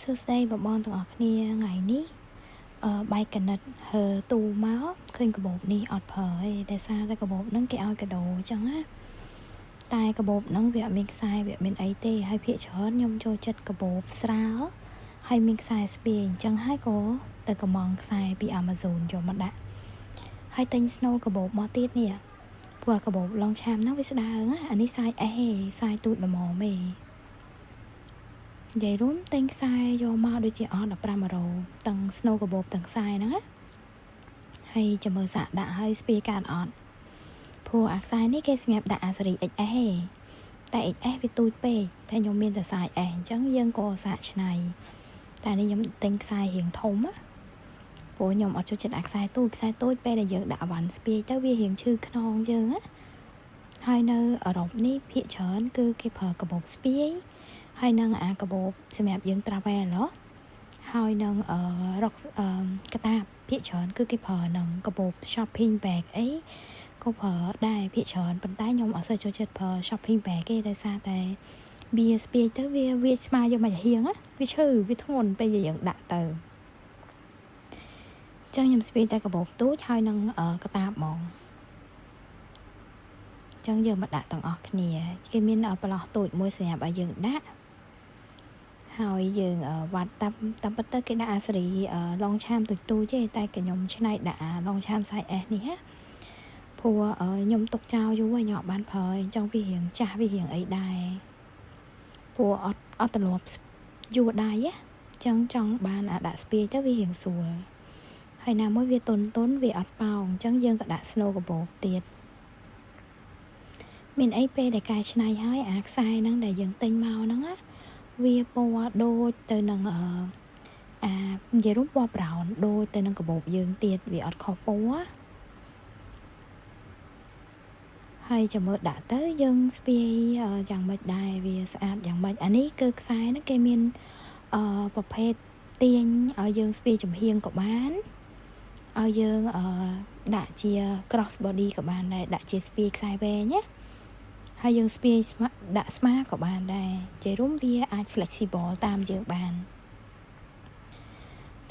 សួស្តីបងប្អូនទាំងអស់គ្នាថ្ងៃនេះបាយកណិតហើទូមកឃើញកាបូបនេះអត់ប្រើទេដោយសារតែកាបូបហ្នឹងគេឲ្យកដោអញ្ចឹងណាតែកាបូបហ្នឹងវាអត់មានខ្សែវាអត់មានអីទេហើយភាគច្រើនខ្ញុំចូលចិត្តកាបូបស្រាលហើយមានខ្សែស្ពាយអញ្ចឹងហើយក៏ទៅកំងខ្សែពី Amazon យកមកដាក់ហើយទិញ ស្នូលកាបូបមកទៀតនេះព្រោះកាបូប Longchamp ហ្នឹងវាស្ដើងណាអានេះsize S ទេ size ទូចល្មមទេនិយាយរួមទិញខ្សែយកមកដូចជាអស់15អឺរ៉ូទាំង ស្នូលកាបូបទាំងខ្សែហ្នឹងណាហើយចាំមើលសាកដាក់ឲ្យស្ពាយកាតអត់ព្រោះអាខ្សែនេះគេសម្រាប់ដាក់អាស៊េរី XS ទេតែ XS វាទូចពេកតែខ្ញុំមានតែ size S អញ្ចឹងយើងក៏សាកឆ្នៃតែនេះខ្ញុំទិញខ្សែរៀងធំណាព្រោះខ្ញុំអត់ចូលចិត្តអាខ្សែទូចខ្សែទូចពេលដែលយើងដាក់អវ៉ាន់ស្ពាយទៅវារៀងឈឺខ្នងយើងណាហើយនៅអឺរ៉ុបនេះភាគច្រើនគឺគេប្រើកាបូបស្ពាយហើយនឹងអាកាបូបសម្រាប់យើង travel ហ៎ហើយនឹងអឺរកអឺកតាបភាគច្រើនគឺគេប្រើនឹងកាបូប shopping bag អីក៏ប្រើដែរភាគច្រើនប៉ុន្តែខ្ញុំអត់សូវចូលចិត្តប្រើ shopping bag ទេដោយសារតែវាស្ពាយទៅវាវាស្មាយកមកហៀងណាវាឈឺវាធ្ងន់ពេលយើងដាក់ទៅចឹងខ្ញុំស្ពាយតែកាបូបទូចហើយនឹងកតាបហ្មងចឹងយើងមកដាក់ទាំងអស់គ្នាគេមានប្រឡោះទូចមួយសម្រាប់ឲ្យយើងដាក់ហើយយើងវត្តតាមតាមពិតទៅគេដាក់អាស៊េរី Longchamp ទូចទូចទេតែខ្ញុំឆ្នៃដាក់អា Longchamp size S នេះណាព្រោះខ្ញុំទុកចោលយូរហើយខ្ញុំអត់បានប្រើអញ្ចឹងវារៀងចាស់វារៀងអីដែរព្រោះអត់អត់ទម្លាប់យួរដៃណាអញ្ចឹងចង់បានអាដាក់ស្ពាយទៅវារៀងស្រួលហើយណាមួយវាតុនតុនវាអត់ប៉ោងអញ្ចឹងយើងក៏ដាក់ ស្នូលកាបូបទៀតមានអីពេលដែលកែច្នៃហើយអាខ្សែហ្នឹងដែលយើងទិញមកហ្នឹងណាវាពណ៌ដូចទៅនឹងអឺអានិយាយរួមពណ៌ brown ដូចទៅនឹងកាបូបយើងទៀតវាអត់ខុសពណ៌ហើយចាំមើលដាក់ទៅយើងស្ពាយយ៉ាងម៉េចដែរវាស្អាតយ៉ាងម៉េចអានេះគឺខ្សែហ្នឹងគេមានអឺប្រភេទទាញឲ្យយើងស្ពាយចំហៀងក៏បានឲ្យយើងអឺដាក់ជា cross body ក៏បានដែរដាក់ជាស្ពាយខ្សែវែងណាហើយយើងស្ពាយដាក់ស្មាក៏បានដែរជារួមវាអាច flexible តាមយើងបាន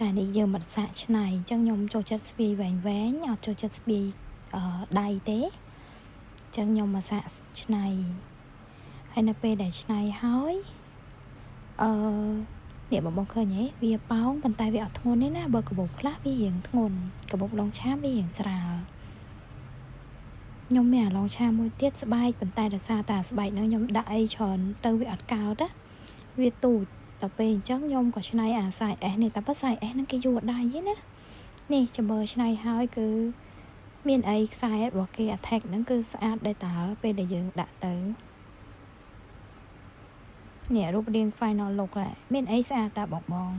តែនេះយើងមិនសាកឆ្នៃអញ្ចឹងខ្ញុំចូលចិត្តស្ពាយវែងវែងអត់ចូលចិត្តស្ពាយដៃទេអញ្ចឹងខ្ញុំមកសាកឆ្នៃហើយនៅពេលដែលឆ្នៃហើយអឺនេះបងបងឃើញទេវាប៉ោងប៉ុន្តែវាអត់ធ្ងន់ទេណាបើកាបូបខ្លះវារៀងធ្ងន់កាបូប Longchamp វារៀងស្រាលខ្ញុំមានអា Longchamp មួយទៀតស្បែកប៉ុន្តែដោយសារតែស្បែកហ្នឹងខ្ញុំដាក់អីច្រើនទៅវាអត់កោតណាវាទូចដល់ពេលអញ្ចឹងខ្ញុំក៏ឆ្នៃអា size S នេះតែប៉ុត size S ហ្នឹងគេយួរដៃទេណានេះចាំមើលឆ្នៃហើយគឺមានអីខ្សែរបស់គេ attach ហ្នឹងគឺស្អាតដែរតើពេលដែលយើងដាក់ទៅនេះរូបរាង final look ហ่ะមានអីស្អាតតាបងបង